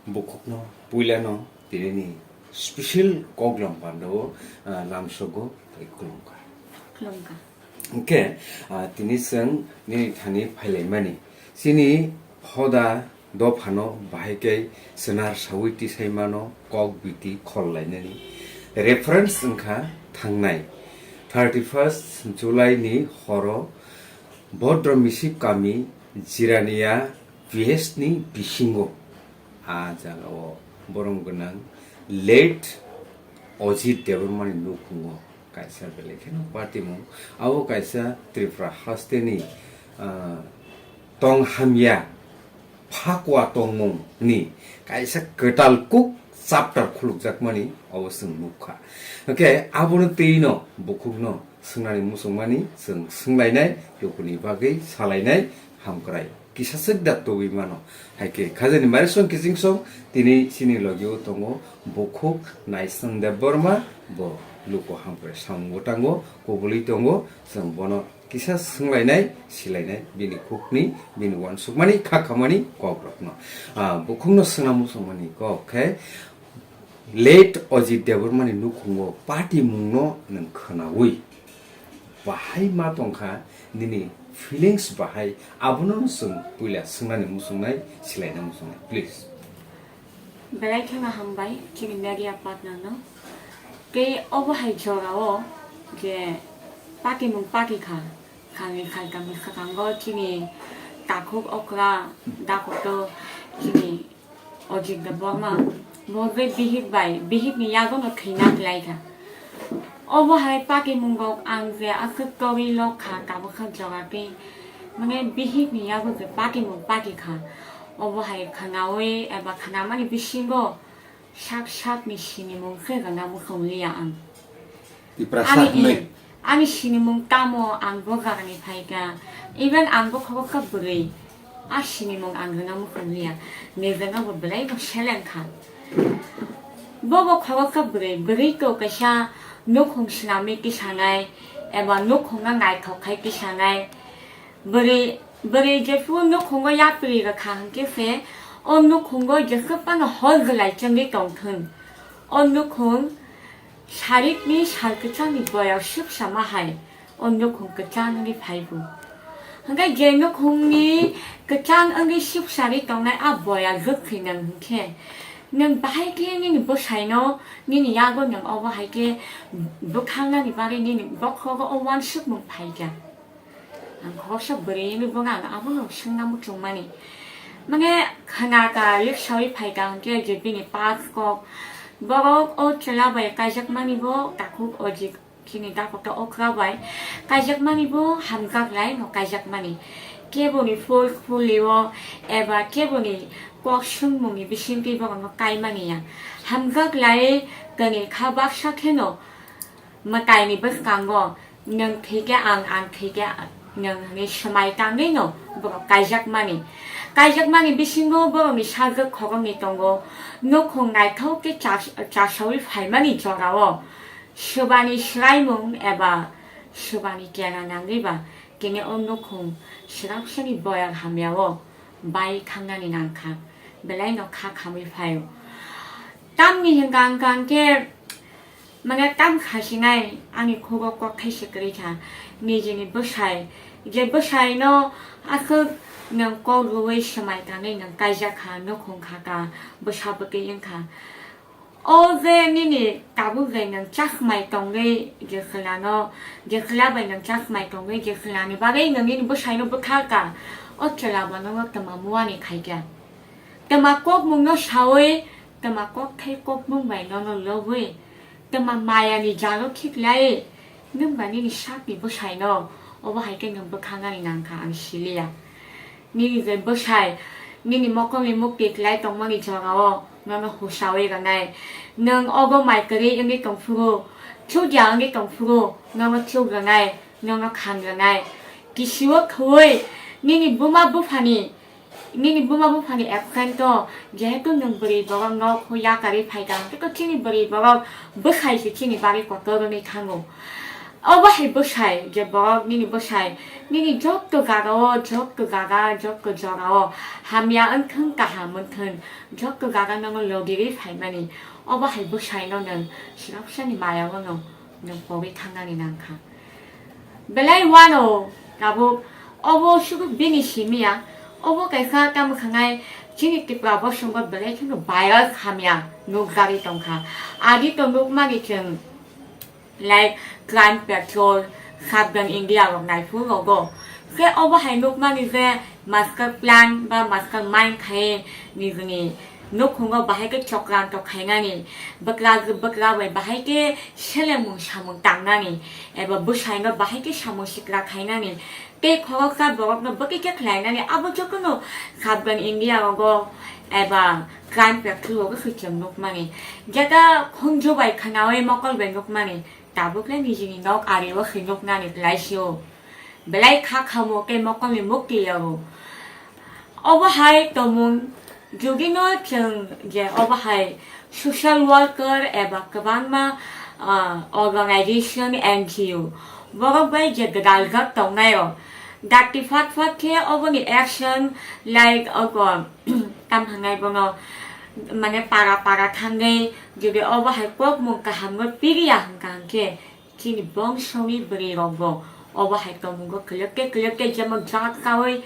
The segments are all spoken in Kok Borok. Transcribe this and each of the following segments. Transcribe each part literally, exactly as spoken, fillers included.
Bukhukno puilano tinini special koklom pandao, ah, lamsogo tei khulumkha. Khulumkha. Hwnkhe, ah, tini chwng nini thani phailaimani. Chini hoda dophano bahai khe chwnar sawi tisaimano kok biti khollainani. Reference wngkha thangnai thirty first July ni horo Bodro Misip kami Jirania P S ni bisingo a jagao borom gwnang late Ajit Debbarmani nukhungo kaisa belai kheno patimung, abo kaisa Tripura hasteni, ah, tong hamya phakwa tongmungni kaisa kwtal kuk chapter khulukjakmani abo chwng nukha. Hwnkhe abono twino bukhukno swngnani muchungmani chwng swnglainai, lukuni bagwi salainai, hamkrai kisa swk da tubui mano. Hai khe khajani mari song kiching song tini chini logio tongo bukhuk Naisang Debbarma, bo luku hamkrai samungo tango, kubului tongo, chwng bono kisa swnglainai, silainai bini khukni, bini uansukmani, kha khamani kokrokno. Ah, bukhukno swngna muchungmani kok khe late Ajit Debbarmani nukhungo patimungno nwng khwnaui bahai ma tongkha, nini feelings bahai, abono chwng puila swngnani muchungnai, silaina muchungnai, please. Belai kheno hambai chini media partner no. Tei obo hai jorao je patimung pati kha, khalni khaltamni swkango chini takhuk okra dakoto chini Ajit Debbarma, bo je bihik bai, bihikni yagono thwina khlaikha. Obo hai patimung rok ang je aswk torwi lok kha, tabukha jora tei, mane, bihikni yago je patimung pati kha, obo hai khwnaui eba khwnamani bisingo sak sakni sinimung se gana muchung liya ang. Tiprasa Ani hinwi. i-, ani sinimung tamo ang bo jagani phaikha. Even ang bo khoroksa bwrwi. A sinimung ang gana muchung liya. Nijeno bo belai bo seleng kha. Bo bo khoroksa bwrwi. Bwrwi to kaisa nukhung swnamwi tisanai. Eba nukhungno naithok khai tisanai. Bwrwi, bwrwi jephuru nukhungo yapri rwkha hwnkhe se, o nukhungo jeswk phano hor gwlai chengwi tongthwng. O nukhung sarikni sal kwchangni boyar swksa ma hai o nukhung kwchang wngwi phaibu. Hwnkhe je nukhungni kwchang wngwi swksarwi tongnai a boyar rwkthwi nang hwnkhe, nwng bahai khe nini bwsaino, nini yago nwng obo hai khe bwkhangnani bagwi nini bokhrogo o uansukmung phaikha. Ang khoroksa bwrwi wngwi bono ang abono swngna muchungmani. Mane khwna ka riksawi phaikha hwnkhe je bini past kok. Borok o chwla bai kaijakmani bo takhuk Ajit chini dakota okra bai kaijakmani bo hamjak lai no kaijakmani. Keboni forcefully o eba keboni kok swngmungni bisingtwi borokno kaimani ya. Hamjak lai tongwi kha baksa kheno mwtaini bwskango nwng thwikhe ang, ang thwikhe nwng hwnwi swmai tangwi no borok kaijakmani. Kaijakmani bisingo borokni sajwk khoroknwi tongo, nukhung naithok khe chas-, chasaui phaimani jorao swbani swraimung eba swbani kena nangwi ba kene o nukhung swraksani boyar hamyao bai thangnani nangkha, belaino kha khamwi phaio. Tamni hwnkha hwnkha hwnkhe, mane, tam khasinai ani khugo kokthai se kwrwi kha, nijini bwsai, je bwsaino aswk nwng kok rwui swmai tanwi nwng kaijak kha, nukhung kha ka, bwsa bwtwi wng kha. O je nini tabuk je nwng chasmai tongwi je khwlano, je khwla bai nwng chasmai tongwi je khwlani bagwi nwng nini bwsaino bwthar ka, o chwla bo nono twma muani khai kha. Twma kokmungno saui, twma kokthai kokmung bai nono lobwi, twma mayani jalo khiklai, nwng ba nini sakni bwsaino, obo hai khe nwng bwkhangnani nangkha ang siliya. Nini je bwsai, nini mokolni mukti klai tongmani jorao nono husaui rwnai. Nwng ogo mai kwrwi wngwi tongphuru, chukya wngwi tongphuru, nono chuk rwnai, nono khan rwnai. Kisio thwi, nini buma buphani, nini buma buphani absent o, jehetu nwng bwrwi borok nok hoi yakarwi phaikha, hwnkhe to chini bwrwi borok bwsai se chini bagwi kotor wngwi thango. Obo hai bwsai, je borok nini bwsai, nini jotto jaga o, jotto jaga, jotto jora o hamya wngthwng, kaham wngthwng, jotto jaga nono logirwi phaimani, obo hai bwsai no nwng swrapsani maya o nwng, nwng pogwi thangnani nangkha. Belai wano tabuk obo sudu bini simi ya, obo kaisa tamo khanai chini Tripura bosongo belai kheno virus hamya nukjagwi tongkha. Adi to nukmani chwng like Crime Patrol, Sabdhan India rok naiphuru rogo. Khe obo hai nukmani je master plan ba master mind khai nijini nukhungo bahai khe chokranto khainani, bwkra bwkra bai bahai khe selengmung samung tangnani, eba bwsaino bahai khe samung sikra khainani, tei khoroksa borokno bwkhe khe khlainani, abo jotono Sabdhan India rogo eba Crime Patrol rogo se chwng nukmani. Jeta khunju bai khwnawi mokol bai nukmani, tabukle nijini nok ari o se nuknani klaisio. Belai kha khamo tei mokolni mukti yago. Obo hai tongmung jugino chwng je obo hai social worker eba kwbangma, ah, organization, N G O borok bai je gwdaljak tongnaio dakti fat fat khe oboni action like obo tam hangnai bono mane para para thangwi jodi obo hai kokmung kahamno piriya hwnkha hwnkhe chini bongsowi bwrwi rokbo obo hai tongmungo kwlwk tei kwlwk tei jemon jat kawi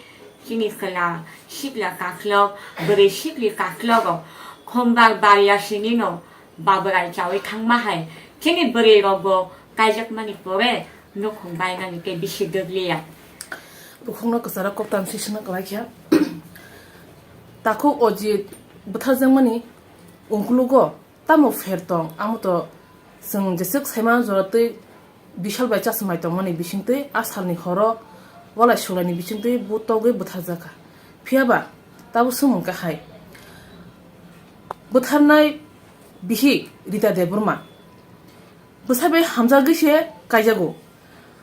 chini kwla sikla kaklok bwrwi sikli kaklogo khombar bariya sinino babrai chawi thangma hai chini bwrwi rokbo kaijakmani pore nukhung bainani tei bisi dwgliya. Bukhukno kwcharo koktam sisino kwlaikha. Takhuk Ojit bwtharjakmani ungkulugo tamo pher tong, amo to chwng jeswk saimano jora twi bisal bai chasmai tongmani bisingtwi a salni horo walai sulaini bisingtwi bo togwi bwtharjakha. Phiyaba tabuk swngmung khe hai, bwtharnai bihik Rita Debbarma bwsai bai hamjagwi se kaijago.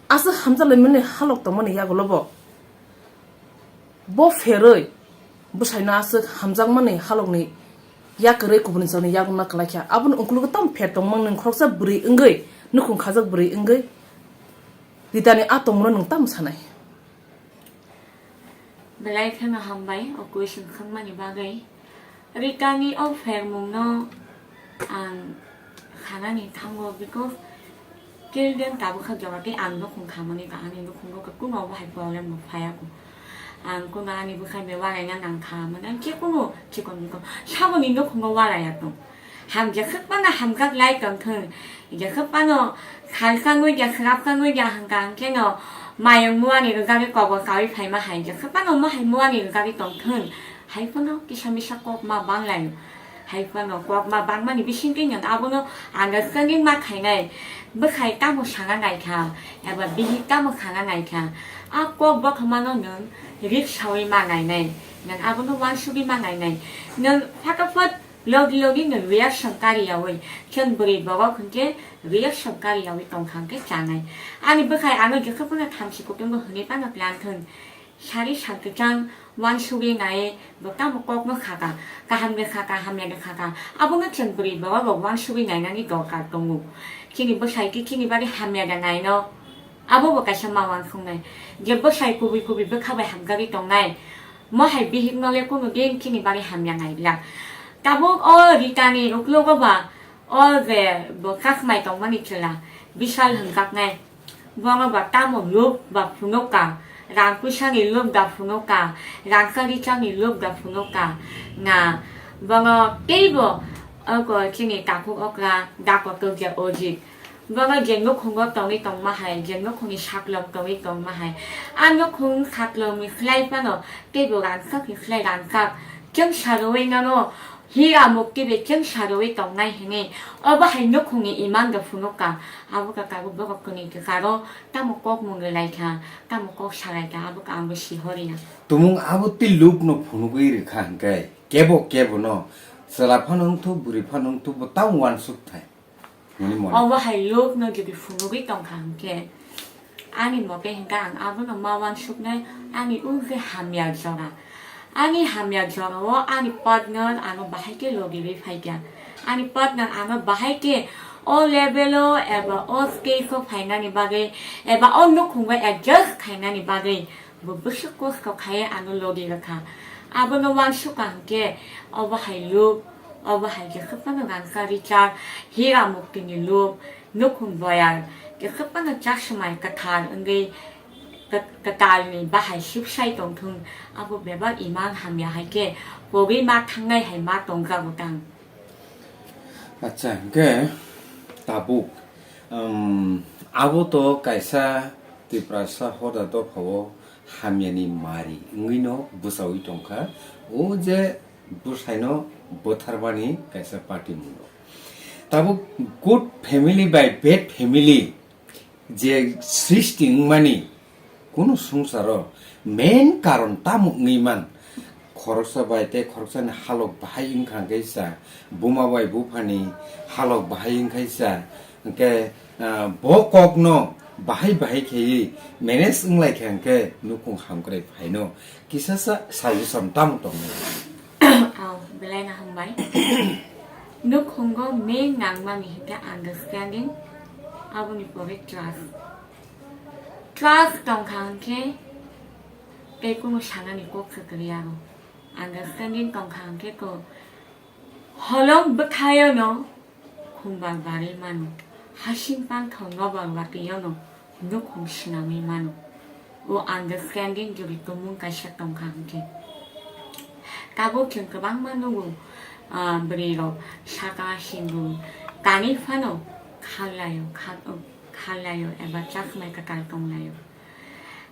Aswk hamjak laimani halok tongmani yagulo bo. Bo pherwi bwsaino aswk hamjakmani halokni yak kwrwi kubuni chwngni yakungna kwlaikha. Aboni ukulugo tamo pher tongmani khoroksa bwrwi wngwi, nukhung khajak bwrwi wngwi Ritani a tongmano nwng tamo sanai? Belai kheno hambai o question khwngmani bagwi. Ritani o phermungno ang khanani thango, because till then tabuk kha jora tei ang nukhung khamani ba ani nukhungo khe kuno obo hai problem bo phaya kho. Ang kuno ani bwkhai bai waraina nang kha, mane ang je kuno chikon mikon saboni nukhungo waraya tong. Ham jekhwk phano hamjak lai tong thung, jekhwk phano khalkangwi ja, khwrapkangwi ja hwnkha hwnkhe no mayung muani rwjagwi kobor kawi phaima hai, jekhwk phano omo hai muani rwjagwi tong thung. Hai phano kisa misa kok ma bang lai. Hai phano kok ma bangmani bisingtwi nwng abono understanding ma khainai. Bwkhai tamo sana naikha, eba bihik tamo sana naikha. A kok bothomano nwng riksawi ma nainai. Nwng abono uansugwi ma nainai. Nwng phataphat logi logi nwng reaction kariyawi. Chwng bwrwi borok hwnkhe reaction kariyawi tongkha hwnkhe chanai. Ani bwkhai ano jekhwk phano thamchi kutungo hwnwi phano tlang thung. Sari sakchang uansugwi nai bo tamo kokno khaka, kaham de khaka, hamya de khaka, abono chwng bwrwi borok rok uansugwi nainani dorkar tongo. Chini bwsai khe chini bagwi hamya de naino, abo bo kaisa ma uansuknai. Je bwsai kubui kubui bwkha bai hamjagwi tongnai, mo hai bihik no le kunu din chini bagwi hamya nai glak. Tabuk o Rita ni uklogo ba o je bo kasmai tongmani chwla Bishal hwnkaknai. Bono ba tamo lob ba phunukka, rang puisani lob da phunukka, rang karichani lob da phunukka, na bono teibo oko chini takhuk okra da kotok je Ojit. Bono je nukhungo tongwi tongma hai, je nukhungni saklom tongwi tongma hai, a nukhung saklomni slai phano teibo rangchakni slai rangchak chwng sarwi nano. Hira mukti bai chwng sarwi tongnai hwnwi obo hai nukhungni iman rok phunukka. Abo kha tabuk borok kwnwi kwcharo tamo kok mung rwlaikha, tamo kok salaikha, abo kha ang bo sihoriya. Tumung abo tei lubno phunugwi rwkha hwnkhe kebo kebono chwla phano wngthok, bwrwi phano wngthok, bo tamo uansuk thai. Hwnwi mone. Obo hai lubno jodi phunugwi tongkha hwnkhe, ani mote hwnkhe ang abono ma uansuknai, ani o je hamya jora. Ani hamya jorao ani partner ano bahai khe logirwi phaikha. Ani partner ano bahai khe O level o eba o stage o phainani bagwi eba o nukhungo adjust khainani bagwi bo bwswk kosto khaiwi ano logi rwkha. Abono wansukha hwnkhe obo hai look, obo hai jesa phano rangchak richak, hira muktini look, nukhung boyar jesa phano chasmai kwthar wngwi kwt-, kwtalni bahai sibsai tongthung, abo bebak imang hamya hai khe pogwi ma thangnai hai ma tongjago tang. Acha, hwnkhe tabuk, um, abo to kaisa Tiprasa hoda dophao hamyani mari wngwino bwchaui tongkha. O je bwsaino butharmani kaisa party mungo. Tabuk good family bai bad family je srishti wngmani kunu swngcharo main karon tamo wngwi man? Khoroksa bai tei khoroksani halok bahai wngkha khe sa, buma bai buphani halok bahai wngkha sa, hwnkhe, ah, bo kokno bahai bahai khaiwi manage wnglaikha hwnkhe nukhung hamkrai phaino kisasa solution tamo tongnai? Aw, belai no hambai. Nukhungo main nangmani hwnkhe understanding, aboni pore trust. Trust tongkha hwnkhe tei kuno sanani kok se kwrwi aro. Understanding tongkha hwnkhe ko holong bwthayono khumbar barwi mano, hasing pangthor nobar watwiono nukhung swnamwi mano. O understanding jodi tumung kaisa tongkha hwnkhe. Tabuk chwng kwbangma nugo, ah, bwrwi rok saka singo kanwi phano khallaio, kha-, khallaio eba chasmai kwtal tonglaio.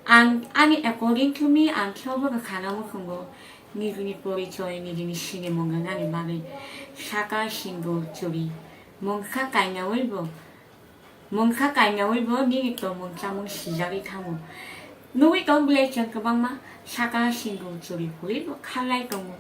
Ang, ani according to me, ang khe obo khe khana muchungo, nijini porichoi, nijini sinimung rwnani bagwi saka singo churi. Mungsa kainawi bo, mungsa kainawi bo nini tongmung chamung sijagwi thango. Nugwi tong belai chwng kwbangma saka singo churi phuri bo khallai tongo.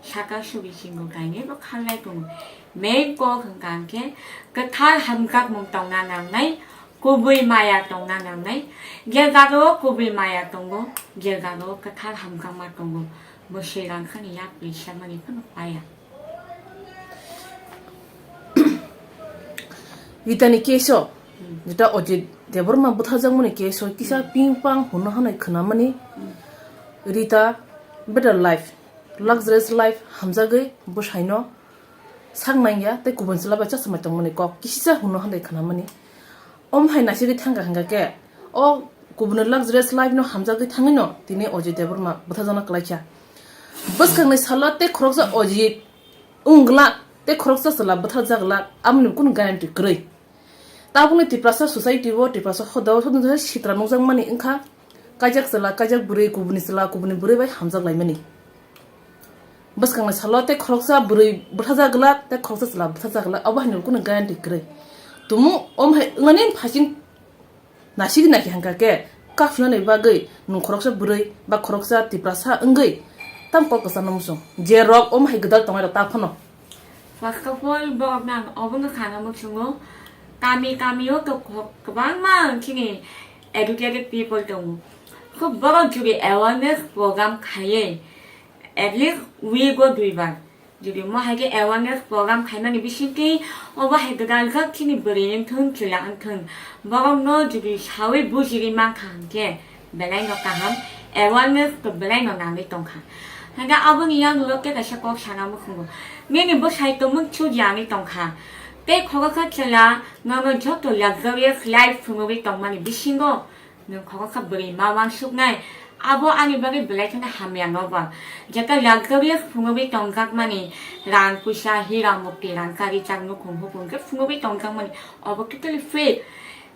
Saka suri singo kainwi bo khallai tongo. Main kok hwnkha hwnkhe kwthar hamjakmung tongna nangnai, kubui maya tongna nangnai. Je jaga o kubui maya tongo, je jaga o kwthar hamjakma tongo, bo swi rangkhani yapri samani phano paya. Rita ni case o, Hmm. Rita Ajit Debbarma butharjakmani case o kisa Hmm. ping pang hwnna hanai khwnamani. Hmm. Rita better life, luxurious life hamjagwi bwsaino sak nangya tei kubun chwla bai chasmai tongmani kok kisisa hwnna hanai khwnamani. Om hai naisingwi thangkha hwnkha khe, o kubuni luxurious life no hamjagwi thangwino tini Ajit Debbarma butharjakna kwlaikha. Bwskangni salo tei khoroksa Ajit wngla tei khoroksa chwla butharjakla, amoni kunu guarantee kwrwi. Tabukni Tiprasa society o, Tiprasa hoda o, sodon sodon sitra nukjakmani wngkha, kaijak chwla, kaijak bwrwi, kubuni chwla, kubuni bwrwi bai hamjaklaimani. Bwskangni salo tei khoroksa bwrwi bwtharjak glak tei khoroksa chwla bwtharjak glak, abo haino kunu guarantee kwrwi. Tumung om hai wngnani phasing nasigi naikhe hwnkha khe, kaphunani bagwi nwng khoroksa bwrwi ba khoroksa Tiprasa wngwi tamo kok kwchangno muchung? Je rok om hai gwdal tongnai rok ta phano. First of all, borok nang obo no sana muchungo, kami kami o to kok kwbangma chini educated people tongo. Kok borok jodi awareness program khaiwi, at least week o duibar. Jodi mo hai khe awareness program khaimani bisingtwi obo hai gwdal khe chini bwrwi wngthung, chwla wngthung, borokno jodi sawi bujigwi mankha hwnkhe belaino kaham, awareness to belaino nangwi tongkha. Hwnkhe aboni yagulo tei kaisa kok sana muchungo, nini bwsai tumung chuji ani tongkha, tei khoroksa chwla nono joto luxurious life phunugwi tongmani bisingo, nwng khoroksa bwrwi ma wansuknai, abo ani bagwi belai kheno hamya nobar. Jeta luxurious phunugwi tongjakmani, rang puisa, hira mukti, rang kari chak nukhung hukhung khe phunugwi tongjakmani, obo totally fake.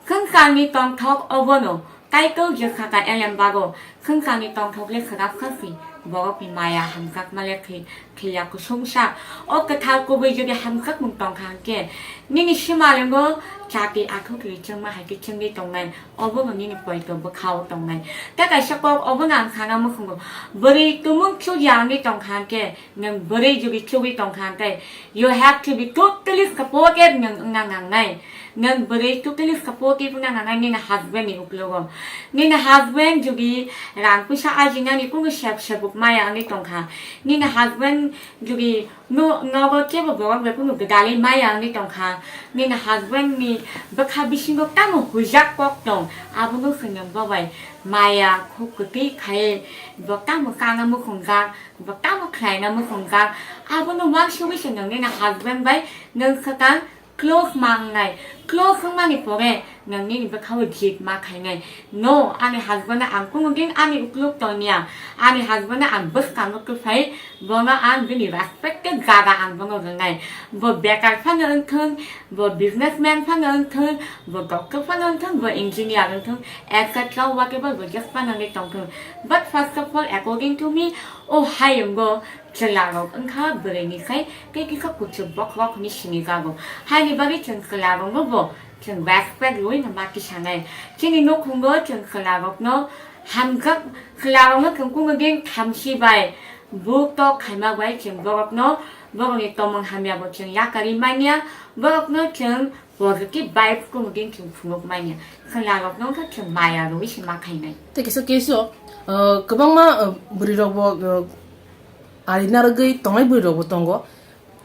Khwngkangni tongthok obono, kaitor je khaka elem bago, khwngkangni tongthok le khwrap khasi, borokni maya hamjakma le thwi, thwiya kusungsa. O kwthar kubui jodi hamjakmung tongkha hwnkhe, nini simarengo Chati athuk ri chwngma hai khe chwngwi tongnai, obo no nini poito bwkhao tongnai. Tei kaisa kok obo no ang sana mukhungo, bwrwi tumung chukya wngwi tongkha hwnkhe, nwng bwrwi jugi chugwi tongkha hwnkhe, you have to be totally supportive nwng wngna nangnai. Nwng bwrwi totally supportive wngna nangnai nini husband ni uklogo. Nini husband jugi rang puisa ajinani kunu sep sebuk maya wngwi tongkha. Nini husband jugi no, nogo kebo borok bai kunu gwdalwi maya wngwi tongkha. Nini husband ni bwkha bisingo tamo huijak kok tong, abono chwng nwng bo bai maya khuk kwtwi khaiwi bo tamo kana mukhungjak, bo tamo khlaina mukhungjak, abono uansugwi se nwng nini husband bai nwng swkang close ma wngnai. Close wngmani pore nwng nini bwkhao jit ma khainai. No, ani husband no ang kunu din ani ukluk tongya. Ani husband no ang bwskango kwphai, bono ang bini respected jaga ang bono rwnai. Bo bekar phano wngthung, bo businessman phano wngthung, bo doctor phano wngthung, bo engineer wngthung, et cetera whatever bo just phano wngwi tongthung. But first of all, according to me, o hayungo chwlarok wngkha bwrwini sai tei kisa kuchuk bokhorok hwnwi sinijago. Haini bagwi chwng chwlarokno bo chwng respect rwui no ma tisanai. Chini nukhungo chwng chwlarokno hamjak, chwlarokno chwng kunu din thamchi bai buk tok khaima bai chwng borokno, borokni tongmung hamya bo chwng yakarwi manya, borokno chwng positive vibes kunu din chwng phunuk manya. Chwlarokno wngkha chwng maya rwui se ma khainai. Tei kisa case o, uh, kwbangma, uh, bwrwi rok bo, uh, ari narwgwi tongnai bwrwi rok bo tongo.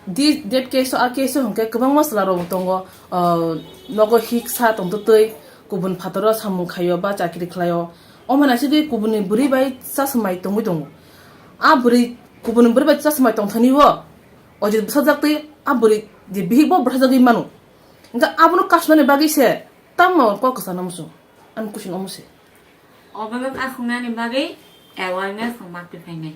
Di, that case o, a case o hwnkhe kwbangma chwla rok bo tongo, uh, nogo hiksa tongtwtwi kubun phataro samung khaio ba chakri khlaio. Omo naisidi kubunni bwrwi bai chasmai tongwi tongo. A bwrwi kubunni bwrwi bai chasmai tongthani o, o je bwsajak twi a bwrwi je bihik bo bwsajagwi mano. Hwnkhe abono kasumani bagwi se tamo kok kwchana muchung. Ani kuching omo se. Obono kasumnani bagwi awareness rok ma twi phainai.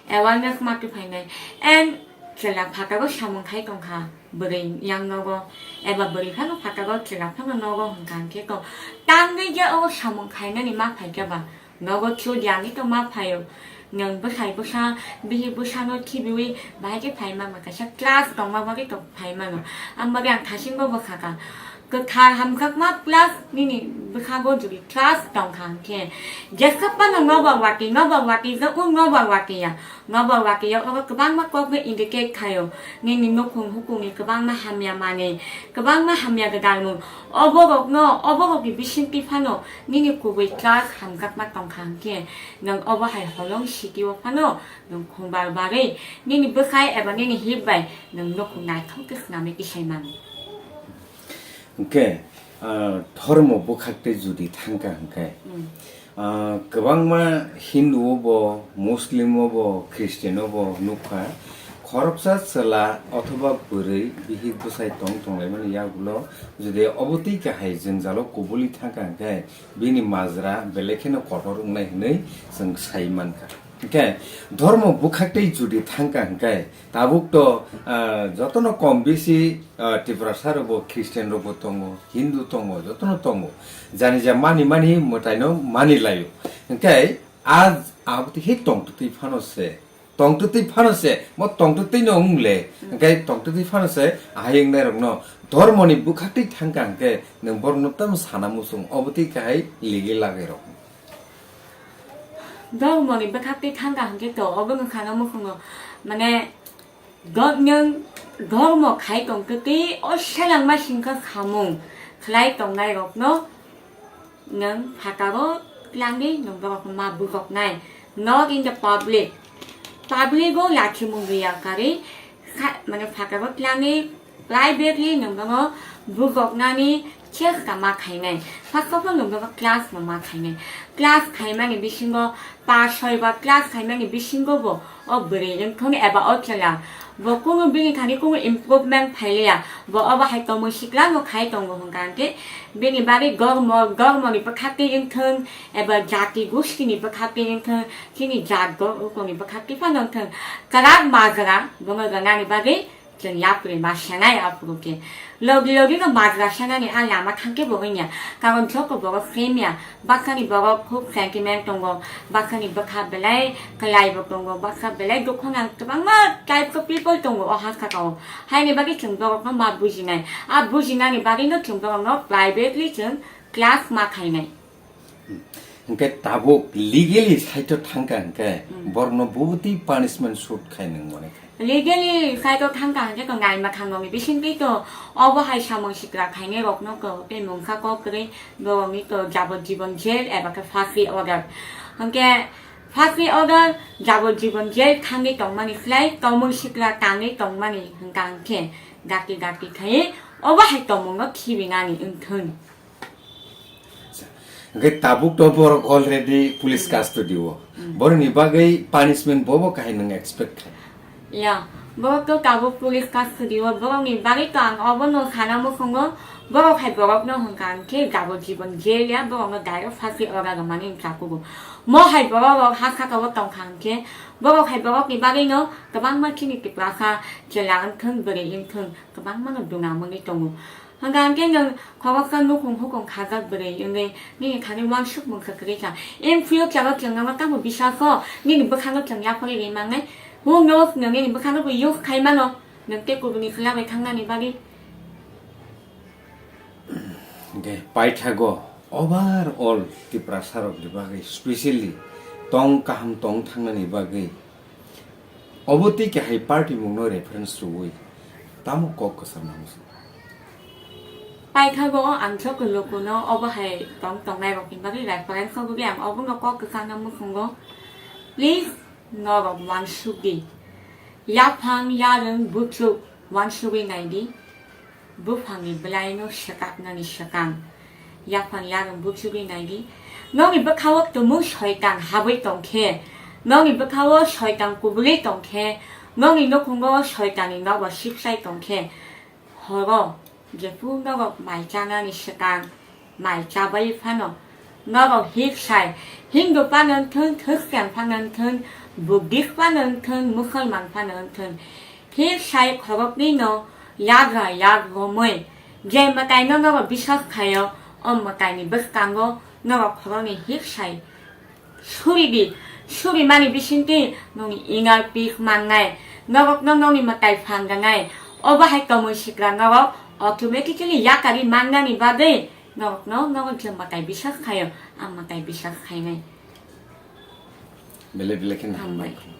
Awareness ma twi phainai. And chwla phataro samung khai tongkha bwrwi yang nogo. Eba bwrwi phano phataro chwla phano nogo hwnkha hwnkhe to tangwi je o samung khainani ma phaikhe ba nogo chudiyani to ma phaio. Nwng bwsai bwsa, bihik bwsano khibiwi bahai khe phai mangma kaisa class tongma bagwi to phai mano. Ang bagwi ang thasingbo bwsakha. Kwthar hamjakma plus nini bwkhago jodi trust tongkha hwnkhe, jesa phano nobar wati, nobar wati, je o nobar wati ya, nobar wati ya, oro kwbangma kokno indicate khaio. Nini nukhung hukungni kwbangma hamya manwi, kwbangma hamya gwdalmung, oborokno, oborokni bisingtwi phano nini kubui trust hamjakma tongkha hwnkhe, nwng obo hai holong city o phano nwng khumbar barwi nini bwkhai eba nini hip bai nwng nukhung naithok khe swnamwi tisai mano. Hwnkhe, ah, dhormo bwkhak tei judi thangkha hwnkhe, Mm. ah, kwbangma Hindu o bo, Muslim o bo, Christian o bo nukha, khoroksa chwla othoba bwrwi bihik bwsai tong tonglaimani yagulo judi obo twi kahai jwngjalo kubuli thangkha hwnkhe bini majra belai kheno kotor wngnai hwnwi chwng sai mankha. Hwnkhe dhormo bwkhak tei judi thangkha hwnkhe tabuk to, ah, jotono kom bisi, ah, Tiprasa rokbo Christian rokbo tongo, Hindu tongo, jotono tongo. Jani ja mani mani mwtaino mani laio. Hwnkhe a, abotwi he tongtwtwi phano se. Tongtwtwi phano se, mo tongtwtwi no wng le. Hwnkhe tongtwtwi phano se, ahai wngnairokno dhormoni bwkhaktwi thangkha hwnkhe nwng borokno tamo sana muchung, obotwi kahai ligi lagai rok. Dhormoni bwkhaktwi thangkha hwnkhe to, obo wngkha no mukhungo, mane, do-, nwng dhormo khai tongtwtwi o selengma singkha samung khlai tongnairokno nwng phataro tlangwi nwng borokno ma bujoknai, not in the public. Public o lachi mung ya karwi kha-, mane phataro tlangwi privately nwng bono bujoknani chesta ma khainai. First of all, nwng bono class no ma khainai. Class khaimani bisingo, pa soi ba class khaimani bisingo bo o bwrwi wngthung eba o chwla bo kunu bini thani kunu improvement phailiya, bo obo hai tongmung sikla no khai tongo hwnkha hwnkhe bini bagwi gormo, gormoni bwkhaktwi wngthung eba jati gustini bwkhaktwi wngthung, chini jat bo rukoni bwkhaktwi phano wngthung, kwrak majra bono rwnani bagwi Chwng yapri ma senai aphuru khe. Logi logi no majra senani a lama thangkhe bo wngya. Karon joko borok semya. Bakhani borok khub sentiment tongo. Bakhani bwkha belai kwlai bo tongo. Bwkha belai dukhu nang kwbangma type of people tongo o ha saka o. Haini bagwi chwng borok no ma bujinai. A bujinani bagwi no chwng borok no privately chwng class ma khainai. Hwnkhe tabuk legally side o thangkha hwnkhe Hmm. borokno bubutwi punishment shoot khai nang mane khai. Legally side o thangkha hwnkhe to naima thangnokni bisingtwi to obo hai samung sikra khainai rokno to tei mungsa kok kwrwi borokni to jabojibon jail eba khe phasi order. Hwnkhe phasi order jabojibon jail thangwi tongmani slai tomung sikra tangwi tongmani hwnkha hwnkhe gati gati khai obo hai tomungno khibinani wngthun. Hwnkhe tabuk to borok already police Hmm. custody o. Hmm. Borokni bagwi punishment bobo kahai nwng expect khai? Ya, borok to tabuk police custody o. Borokni bagwi to ang obono sana muchungo. Borok hai borokno hwnkha hwnkhe jabojibon jail ya, borokno direct phasi order rwmani wngkha kugo. Mo hai borok rok ha saka o tongkha hwnkhe, borok hai borokni bagwino kwbangma chini Tiprasa chwla wngthung, bwrwi wngthung, kwbangma no duna mwnwi tongo. Hwnkha hwnkhe nwng khoroksa nukhung hukhung khajak bwrwi wngwi nini thani uansuk mungsa kwrwi kha. Eng phiyok chalo chwng nono tamo bisas o nini bwkhango chwng yaphagwi rwi mangnai. Who knows nwng nini bwkhango bo use khai mano. Nwng tei kubuni khwlai bai thangnani bagwi. Hwnkhe paithago overall Tiprasa rokni bagwi specially tong kaham tong thangnani bagwi Obo tei kahai party mungno reference rwui tamo kok kwcham nangwi se. Paithago ang joko lukuno obo hai tong tongnai rokni bagwi reference rwgwi ang obono kok kwchangno muchungo. Please norok uansuk di. Yaphang yarwng buchuk uansugwi nai di. Buphangni bwlaino swkaknani swkang yaphang yarwng buchugwi nai di. Nokni bwkhao tumung soitan habwi tong khe, nokni bwkhao soitan kubulwi tong khe, nokni nukhungo soitanni nogo sipsai tong khe, horo jephuru norok mai chanani swkang mai chabai phano norok hik sai, Hindu phano wngthun, Christian phano wngthun, Buddhist phano wngthun, Musulman phano wngthun, hik sai khoroknwino yagra yag romwi je mwtaino norok biswas khaio, o mwtaini bwskango norok khoroknwi hik sai suri di. Surimani bisingtwi nokni inner peace mannai, norokno nokni mwtai phanganai. Obo hai tomwi sikra norok automatically yakarwi mannani bagwi norokno nogo je mwtai biswas khaio, a mwtai biswas khainai. Belai belai khe naham Hambai. Nangkha.